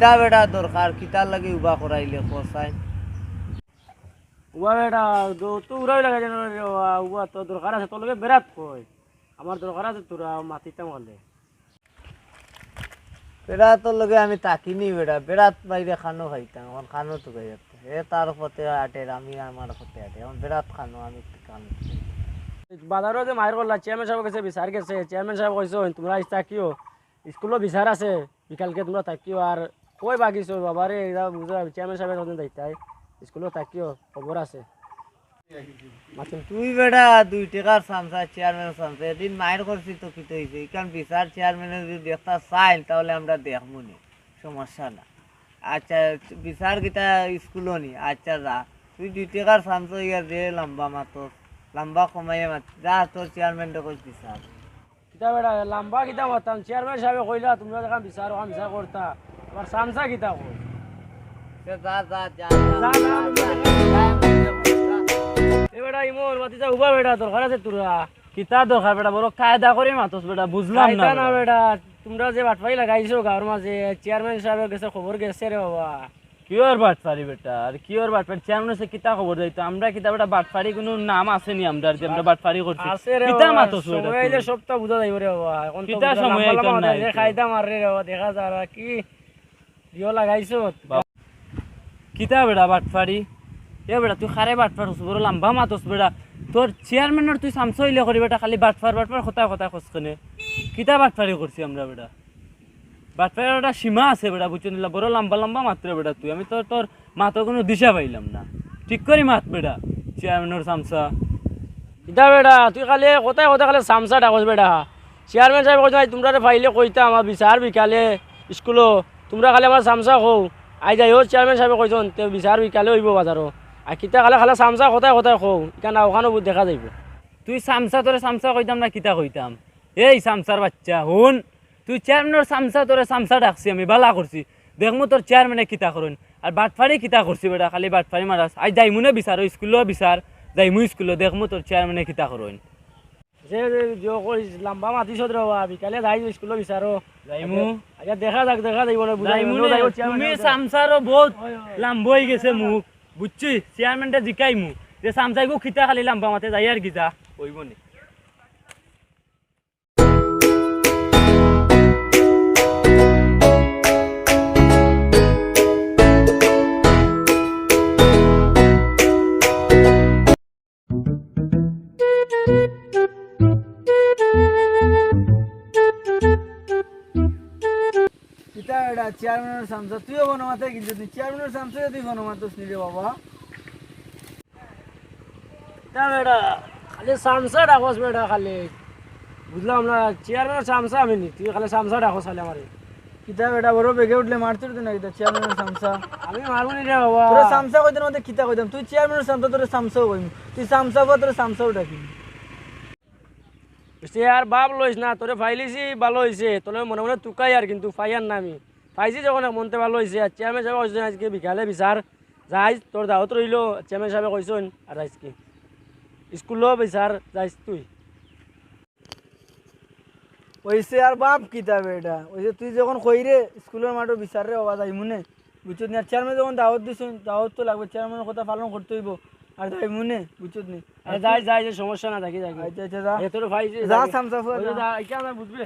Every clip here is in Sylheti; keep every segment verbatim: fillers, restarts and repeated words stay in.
কিতা বেটা দরকার, কিতার লাগি উবা করাইলে কছাইন? উবা বেটা, তো উড়াই লাগে যেন রে, উবা, উবা তো দরকার আছে, তোর লগে বেড়াত কই? আমার দরকার আছে, তোরা মাতিতাম হলে। বেড়াতর লগে আমি থাকিনি বেটা, বেড়াত বাইরে খানো খাইতাম, অখন খানো তো খাই যাচ্ছে। এ তার পথে আটের, আমি আমার পথে আটে, অখন বেড়াত খানো, আমি খানো। বাজারো যে মাইর করলা, চেয়ারম্যান সাব গেছে, বিচার গেছে, চেয়ারম্যান সাব কইছইন, "তোমরা আইজ থাকিও, স্কুলো বিচার আছে, বিকালকে তোমরা থাকিও।" আর কই বাগিছো বাবা রে, এটা বুঝো, চেয়ারম্যান সাব কতদিন যাইতাই, স্কুলো থাকিও, খবর আছে। মাতুন। তুই বেটা দুই টেকার চামচা, চেয়ারম্যান চামচা, এদিন মাইর করছি তো কিতা অইছে? ইখান বিচার চেয়ারম্যানে যদি দেখতা চাইন, তাহলে আমরা দেখমু নি, সমস্যা না। আচ্ছা, বিচার কিতা স্কুলো নি? আচ্ছা, যা। তুই দুই টেকার চামচা অইয়া যে লম্বা মাতস, লম্বা কমাইয়া মাত, যা তোর চেয়ারম্যানরে কইস বিচার। কিতা বেটা, লম্বা কিতা মাততাম? চেয়ারম্যান সাবে কইলা, তুমরা যেখান বিচার, ওখান বিচার করতা। আবার চামচা কিতা কই? এ যা, যা, যা, যা, যা, যা, যা, যা, যা, যা, যা। এ বেটা, ইমন, মাতি যা, উবা বেটা, দরকার আছে তোরা। কিতা দরকার বেটা, বড় কায়দা করি মাতস বেটা, বুঝলাম না কায়দা না বেটা। বেটা, তুমরা যে বাটপারি লাগাইছো গাঁওর মাঝে, চেয়ারম্যান সাবর গেছে খবর গেছে রে বাবা। কিওর বাটপারি বেটা, আর কিওর বাটপারি? চেয়ারম্যান সাবে কিতা খবর দিতো? আমরা কিতা বেটা বাটপারি কুনু নাম আছে নি আমরার যে আমরা বাটপারি করছি? আছে রে কিতা বাবা, মাতস বেটা সময় আইলে তুই? সবটা বুঝা যাইবো রে বাবা। এখন তো কিতা বুঝা সময় লম্বা আইতো লম্বা না মাথা, যে আইতো? কায়দা মাররে রে বাবা, দেখা যার আর কি দিও লাগাইছো। বাপ। কিতা বেটা বাটপারি? এ বেটা তুই কারে বাটপার কস? বড় লম্বা মাতস বেটা। তোর চেয়ারম্যানর তুই চামচা অইলে করি বেটা, খালি বাটপার বাটপার কথায় কথায় কস কেনে? কিতা বাটপারি করছি আমরা বেটা? বাটপারির একটা সীমা আছে বেটা, বুঝছস নি? বড় লম্বা লম্বা মাতরে বেটা তুই, আমি তো তোর মাতর কুনু দিশা পাইলাম না। ঠিক করি মাত বেটা, চেয়ারম্যানর চামচা। কিতা বেটা, তুই খালি কথায় কথায় খালি চামচা ডাকস বেটা। চেয়ারম্যান সাবে কইছইন, "আইজ তুমরারে পাইলে কইতাম, আমার বিচার বিকালে স্কুলো, তুমরা খালি আমার চামচা কও।" আইজ যাই হোক, চেয়ারম্যান সাবে কইছইন, "তে বিচার বিকালে অইবো বাজারো।" আর কিতা খালি খালি চামচা কথায় কথায় কও, ইখান না ওখানো দেখা যাইবো। তুই চামচা, তোরে চামচা কইতাম না কিতা কইতাম? এই চামচার বাচ্চা, হুন, তুই চেয়ারম্যানর চামচা, তোরে চামচা ডাকছি আমি, বালা করছি। দেখমু তোর চেয়ারম্যানে কিতা করইন। আর বাটপারি কিতা করছি বেটা, খালি বাটপারি মারাস। আইজ যাইমু নে বিচারো, স্কুলো বিচার, যাইমু স্কুলো, দেখমু তোর চেয়ারম্যানে কিতা করইন। যে, যে, যে কইস, লম্বা মাতিস রে বাবা, বিকালে যাই স্কুলো বিচারো। যাইমু। আচ্ছা, দেখা যাক, দেখা যাইবো না, বুঝা যাইবো, যাইবো, চেয়ারম্যান তুমি সাহেব। চামচারও বহুত অয়, অয়। লম্বা অই গেছে মুখ, বুঝছি? চেয়ারম্যানরে জিকাইমু, যে চামচাইগু কিতা খালি লম্বা মাতে যাই আর কি যা, অইবো নি। কিতা বেটা, চেয়ারম্যানর চামচা, তুইও ফোনো মাতে গেলি, তুই চেয়ারম্যানর চামচা, তুই ফোনো মাতস নি রে বাবা। কিতা বেটা, খালি চামচা ডাকস বেটা খালি। বুঝলাম না, চেয়ারম্যানর চামচা আমি নি, তুই খালি চামচা ডাকস খালি আমারে। কিতা বেটা, বড় বেগে উঠলে মারতে উঠতে না কিতা, চেয়ারম্যানর চামচা? আমি মারমু নি রে বাবা। তোরে চামচা কইতে না, কিতা কইতাম? তুই চেয়ারম্যানর চামচা, তোরে চামচাও কইমু। তুই চামচা বা তোরে চামচাও ডাকিমু। বুঝছি, আর বাপ লইস না, তোরে পাইলিছি ভালা অইছে, তোরে মনে মনে তুকাই আর কিন্তু পাইয়ার না আমি। পাইছি যখন এক মনতে ভালা অইছে, আর চেয়ারম্যান সাবে কইছইন আইজকে বিকালে বিচার, যাইস, তোর দাওয়াত রইলো, চেয়ারম্যান সাবে কইছইন, আর আইজকে স্কুলো বিচার যাইস তুই। অইছে আর বাপ কিতা বেটা, অইছে তুই যখন কইরে স্কুলর মাঠো বিচার রে বাবা যাইমু নে, বুঝছত নি? আর চেয়ারম্যান যখন দাওয়াত দিছইন, দাওয়াত তো লাগবো, চেয়ারম্যানর কথা পালন করতে অইবো, আর যাইমু নে, বুঝছত নি? আরে যাই, যাই, যে সমস্যা না, থাকি, থাকি। আচ্ছা, আচ্ছা, যা। এ, তোর ভাই যে যা, থাকি। চামচা ফুয়া, ওই যে যা। যা, এই কি আমরা বুঝবে?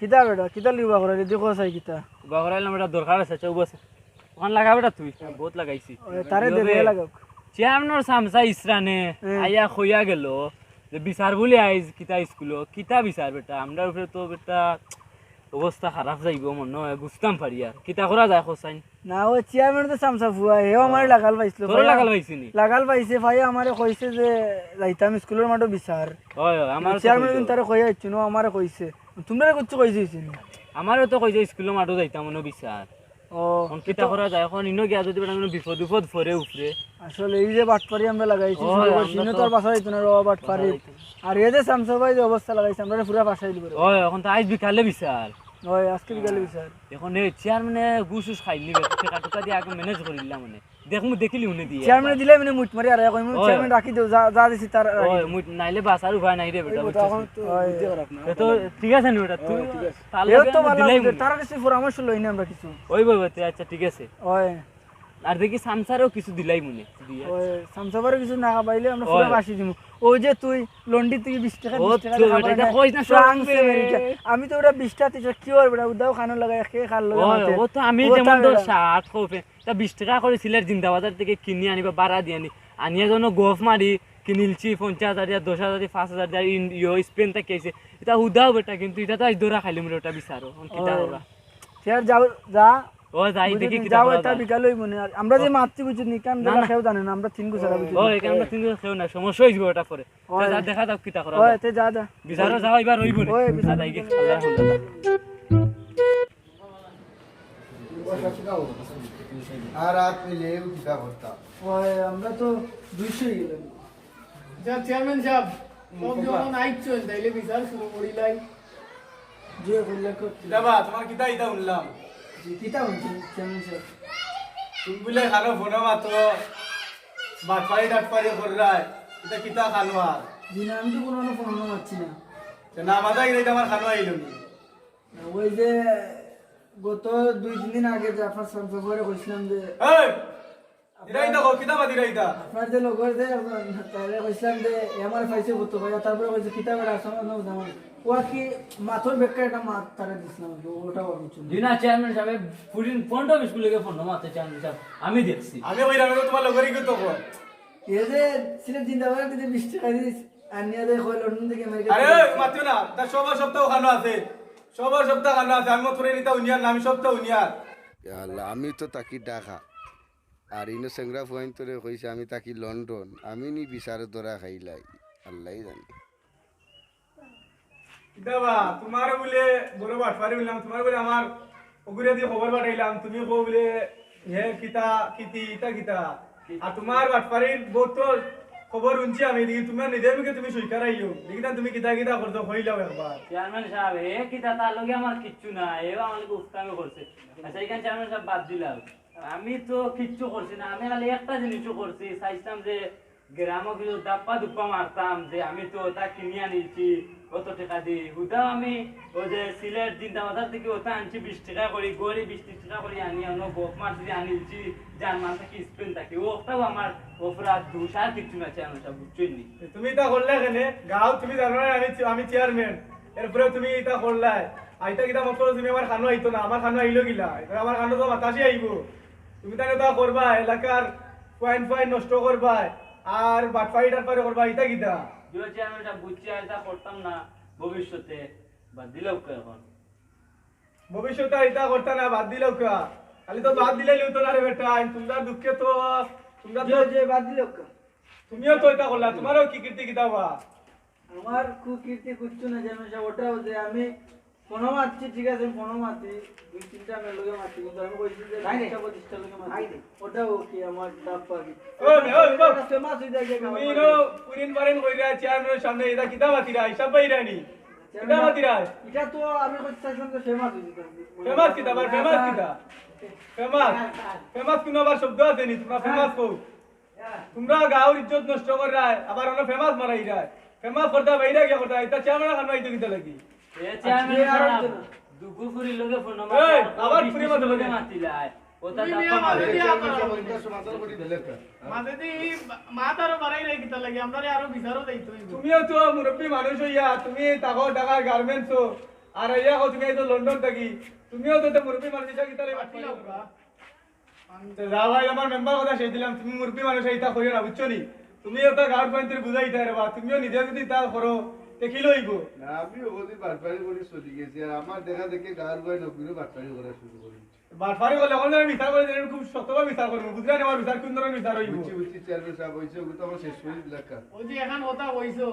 কিতা বেটা, কিতা লিবা করে রে, দেখো চাই কিতা। উবা করাইলাম, এটা দরকার আছে, চৌ বসে। ওখান লাগা বেটা তুই, বহুত লাগাইছি। ওরে, তারে দে, ইয়ো রে। দে লাগাউক। চেয়ারম্যানর চামচা ইসরানে হুম। আইয়া কইয়া গেল যে বিচার বুলি আইজ কিতা স্কুলো, কিতা বিচার বেটা, আমরার উপরে তো বেটা অবস্থা খারাপ যাইবো মনে অয়, বুঝতাম পারি আর। কিতা করা যায় কছাইন? না, ও চেয়ারম্যান তো চামচা ফুয়া, হেও আমারে ও। লাগাল পাইছিল, তোরও ভাইয়া। লাগাল পাইছে নি? লাগাল পাইছে, ভাইয়া আমারে কইছে যে যাইতাম স্কুলর মাঠো বিচার। অয়, অয়, আমারও তো চেয়ারম্যান কইলো। তারে কইয়া আইছে, নো আমারে কইছে। তুমরারে কিচ্ছু কইছে, কইছে নি? আমারও তো কইছে স্কুলর মাঠো যাইতাম মনো বিচার। ও, অখন কিতা করা যায়? অখন ইনো গিয়া যদি বেটা কোনো বিপদ উপদ পড়ে উপরে। আসলে এই যে বাটপারি আমরা লাগাইছি, অয়, শুরু করছি, আমরা ইনো তো তো আর বাঁচা যাইতো না রে বাটপারি। বাঁচা যাইতো না। আর এই যে শামসা ভাই যে অবস্থা লাগাইছে, আমরা পুরা ফাঁসাই দিব রে। অয়, অখন তো আইজ বিকালে বিচার। অয়, আজকে বিকালে বিচার। অখন এই চেয়ারম্যানে ঘুষ উস খাইলি বে, টেকা টুকা দিয়া আগে ম্যানেজ করিলাম মানে। দেখমু, দেখিলি হুনে দিয়া। চেয়ারম্যানে দিলে মানে মুট মারি আর কইমু, অয়। চেয়ারম্যান রাখি দেও, যা, যা দিছি তার রাখি অয়, দেও। মুট নাইলে বাঁচার উপায় নাই রে বেটা, অয়, বুঝছস? তখন তো অয়। বুঝতে খারাপ না, এ তো কথা নাই। ঠিক আছে নি বেটা, তুই অয়, ঠিক আছে। তার এও লগে তো ভালো দিলে লাগে, হুনে। তার কাছে পরামর্শ লই না আমরা কিছু। অয়, অয়, অয়, তুই আচ্ছা, ঠিক আছে। অয়। আর দেখি শামসারেও কিছু দিলাই মনে, দিয়া। অয়, শামসাবারও কিছু না খাবাইলে আমরা পুরা অয়। ফাঁসি দিমু। ওই যে তুই লন্ডি তুই বিশ টেকা, ও বিশ টেকা তুই খাবার বেটা, এটা নাই। কইস না, ফ্রান্স, সব আমেরিকা। আমি তো ওটা বিশ টা, ত্রিশ টা, কি ওর বেটা, উদাও খানো লাগাই, কে খার লগে অয়, মাতে। ও তো আমি ও যেমন তা ধর বেটা। সাত কপে তা বিশ টেকা করি সিলেট জিন্দাবাজার থেকে কিনি আনি বা ভাড়া দিয়ে আনি, আনিয়া যেন গফ মারি, কিনিলছি পঞ্চাশ হাজার দিয়া, দশ হাজার দিয়া, পাঁচ হাজার দিয়া, ইন-, ইয়ো, স্পেন থাকি আইছে। এটা হুদাও বেটা, কিন্তু এটা তো আজ ধরা খাইলাম রে, ওটা বিচারো, অখন কিতা অয়। করা? সে আর যাও, যা। ও যাই, বুঝলি দেখি নি? কিতা যাও, করা এটা যায়। বিকাল হইব নি। আর আমরা যে অ। মাতছি বুঝলি নি, কারণ না, না। কেউ জানে না, আমরা তিন গুছারা বুঝলি ও, নি? এখানে আমরা তিন গুছারা কেউ না, সমস্যা হইব ওটা পরে। তে অয়। যা, দেখা যাক কিতা করা অয়, যায়। তে যা, যা। বিচারো যাও, এবার হইব নি। অয়, বিচারো। যা, যাই গি, আল্লাহ হাফেজ। আর আর পেলে ও কিতা করতাম? অয়, আমরা তো দুইশো হয়ে গেলাম। আচ্ছা, চেয়ারম্যান সাহেব, হুম, সব বাবা। যখন আইচ্ছন, তাইলে বিচার শুরু করিলাই। জি, কইলা কো। কিতা বা, তোমার কিতা ইতা শুনলাম? জি, কিতা শুনছেন, চেয়ারম্যান সাহেব? তুমি বুলে খানো ফোনো মাতো, বাটপারি টাটপারি কররায়, ইতা কিতা খানো আর? জি না, আমি তো কোনো ফোনো মাতছি না। তে না মাতা গেলে ইতা আমার খানো আইলো নি। ওই যে গত দুই তিন দিন আগে যে আপনার সব ব্যাপারে কইছিলাম যে এই! দিরাইতা কও, কিতা বা দিরাইতা? আপনার যে লগর যে, তারে কইছিলাম যে, এ আমার পাইছে কত ভাইয়া, তারপরে কইছে, কিতা বেটা, আসলে না জানো। ও আর কি মাথার বেকার একটা মাত তারে দিছিলাম, ওটাও আমি শুনি। জি না, চেয়ারম্যান সাহেব, পুরিন ফোনটা স্কুলে গিয়ে ফোন মারতে চেয়ারম্যান সাহেব, আমি দেখছি। আমি কইলাম, "এ তো তোমার লগরই কি তখন?" এ যে সিলেট জিন্দাবাদ দিতে বিশ টেকা দিস, আর নিয়ে দেয় কয় লন্ডন থেকে আমেরিকা আরে, থেকে। মাতিও না, তার সবার সপ্তাহ ওখানে আছে, সবার সপ্তাহ ওখানে আছে, আমি মত করে নিতা উনিয়ার না, আমি সপ্তাহ উনিয়ার। ইয়া আল্লাহ, আমি তো তাকি ঢাকা। আর ইনো সেংরা ফুয়াইন তোরে কইছে, আমি তাকি লন্ডন, আমি নি বিচারে ধরা খাইলাই, আল্লাহই জানে। কিতা বা, তোমার বুলে বড় বাটপারি বুললাম, তোমার বুলে আমার ওগুরে দিয়ে খবর পাঠাইলাম, তুমি কও বুলে হে কিতা, কিতি, ইতা কিতা। আর তোমার বাটপারির বহুত তো খবর শুনছি আমি, দেখি তোমার নিজের মুখে তুমি স্বীকার আইও। দেখি না তুমি কিতা কিতা করছো, কইলাও একবার। চেয়ারম্যান সাহেব, এ কিতা, তার লগে আমার কিচ্ছু না, এও আমার লগে উস্তামি করছে। আচ্ছা, এখানে চেয়ারম্যান সাহেব বাদ দিলাম। আমি তো কিচ্ছু করছি না, আমি খালি একটা জিনিসও করছি, চাইছিলাম যে গ্রামো কিছু দাপ্পা দুপ্পা মারতাম যে আমি তো ওটা কিনিয়া নিছি অত টেকা দি। হুদাও আমি ওই যে সিলেট জিন্দাবাজার থেকে ওটা আনছি বিশ টেকা করি, গড়ি বিশ ত্রিশ টেকা করি আনি, অন্য গফ মারছি যে আনিলছি, জার্মান থাকি, স্পেন থাকি। ও ওটাও আমার অপরাধ, দোষ আর কিচ্ছু না, চেয়ারম্যান সাহেব, বুঝছেন নি? তুমি ইতা করলে কেনে? গাঁও তুমি জানো না আমি চে-, আমি চেয়ারম্যান, এরপরে তুমি ইতা করলায়। আইতা কিতা মত করো, তুমি আমার খানো আইতো না, আমার খানো আইলো কিলা? এবার আমার খানো তো বাতাসে আইবো। তুমি তাহলে তা করবা, এলাকার পয়েন্ট পয়েন্ট নষ্ট করবা, আর বাটপারি টাটপারি করবা, ইতা কিতা? জি চেয়ারম্যান সাহেব, বুঝছি, আর ইতা করতাম না ভবিষ্যতে, বাদ দিলাউক্কা এখন। ভবিষ্যতে আর ইতা করতা না, বাদ দিলাউক্কা। খালি তো বাদ দিলে লিউতো না রে বেটা, তোমরা দুঃখে তো, তোমরা তো জি, জি, বাদ দিলাউক্কা। তুমিও তো ইতা করলা, তোমারও কি কীর্তি কিতা বা? আমার কুকীর্তি কিচ্ছু না, চেয়ারম্যান সাহেব, ওটাও যে আমি ফোনো মারছি, ঠিক আছে, আমি ফোনো মারছি, দুই তিনটা মেয়ের লগে মারছি, কিন্তু আমি কইছি যে নাই রে। বিশটা পঁচিশটা লগে মারছি। নাই রে। ওটাও কি আমার দাপ্পা কি? ওই মে, ওই, ওই। ওটা famous হয়ে যায়, যে তুমি আমার নো পুরিন পারিন কইরা চেয়ারম্যানের সামনে এটা কিতা মাতিরা, হিসাব পাইরা নি? চেয়ারম্যান কিতা মাতিরা? এটা তো আমি কইতে চাইছিলাম যে famous হয়ে যেতে। Famous কিতা, আবার famous কিতা? Famous? Famous কোনো আবার শব্দ আছে নি? তোমরা famous কও। তোমরা গাঁওর ইজ্জত নষ্ট কররায়, আবার অনো famous মারাইরায়। Famous করতা বাইরে গিয়া করতা, ইতা চেয়ারম্যান খানো আইতো কিতা লাগি? এ চেয়ারম্যান আজকে আর সাহেব, হইতো না। দুগু ফুরির লগে ফোনো এই, মাতলা, আবার ফুরি মাতলা। লগে মাতিলায়। ওটা তুমি দাপ্পা মিয়া মারে। মাঝে দিয়া চেয়ারম্যান সাহেব, ইটা সমাধান করি দিলে একটা। মাঝে দি এই মাত আরো বাড়াই রাখি কিতা লাগি, আমরারে আরো বিচারও যাইতে হইব। তুমিও তো মুরব্বী মানুষ হইয়া, তুমি থাকো ঢাকার গার্মেন্টসো, আর ইয়া কও তুমি এই তো লন্ডন থাকি, তুমিও তো মুরব্বী মানুষ হইয়া কিতা লাগি মাতিলাও বা? তো যা ভাই, আমার মেম্বার কথা শেষ দিলাম, তুমি মুরব্বী মানুষ, ইতা করিও না, বুঝছো নি? তুমি একটা গাঁওর পয়েন্ট বুঝাই দিতে পারবা, তুমিও নিজে যদি তা করো, তে কি লইব? না, আমি ওদি বাটপারি করে চলি গেছি, আর আমার দেখা দেখে গাঁওর পয়েন্ট ওগুলো বাটপারি করা শুরু করি। বাটপারি করলে এখন আমি বিচার করে দিলে খুব শক্তভাবে বিচার করবো, বুঝলে না? আমার বিচার কোন ধরনের বিচার হইব? বুঝছি, বুঝছি, চেয়ারম্যান সাহেব, হইছে, ওগুলো তো আমার শেষ করে দিলাম। ওই যে এখন কথা কইছো,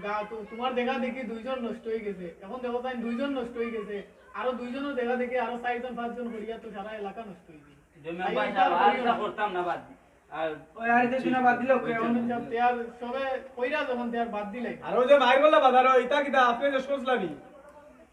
গা তো, তোমার দেখা দেখি দুইজন নষ্ট হয়ে গেছে, এখন দেখো তাই দুইজন নষ্ট হয়ে গেছে, আরো দুইজনও দেখা দেখি আরো চারজন পাঁচজন করিয়া তো সারা এলাকা নষ্ট হয়ে গেছে। যে মেম্বার সাহেব, আর ইতা করতাম না বাদ। আর ওই আর যে দিনা বাদ দিলে ওকে এখন যা তে আর সবে কইরা যখন তে আর বাদ দিলাই। আর ওই যে মাইর বললা বাজারো, ইতা কিতা আপনি শেষ করছিলানি?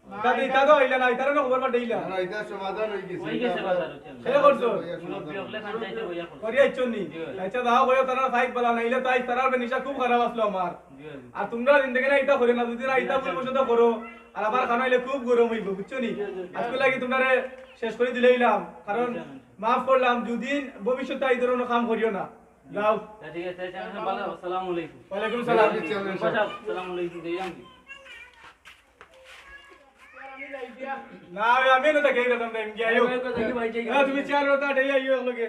ইতা তো, ইতা তো হইলা না, ইতারে না খবর পাঠাইলা। না, এটা সমাধান হয়ে গেছে। হয়ে গেছে বাজার হচ্ছে। খেয়ে করছো? মুরব্বী হকলে পঞ্চায়েতে বইয়া করছে। করি আইছো নি? আচ্ছা, যাও কইও, তারা সাইড বলা নাইলে তাই তারার নিশা খুব খারাপ আসলো আমার। জি, জি। আর তোমরা জিন্দেগি না ইতা করে না, যদি না ইতা ভুল বশত করো, আর আবার খানা হইলে খুব গরম হইব, বুঝছো নি? আজকে লাগি তোমরারে শেষ করে দিলাইলাম, কারণ মাফ করলাম, যদি ভবিষ্যতে এই ধরনের কাম করিও না। যাও। তা ঠিক আছে, আচ্ছা, আচ্ছা, ভালো, আসসালামু আলাইকুম। ওয়ালাইকুম সালাম। মেম্বার সাহেব, আসসালামু আলাইকুম, যাইলাম কি? না, আমি না তাকে এই রকম টাইম গিয়া আইও। দেখি ভাই, ঠিক হ্যাঁ, তুমি চেয়ার ওটা ডেই আইও এক লগে।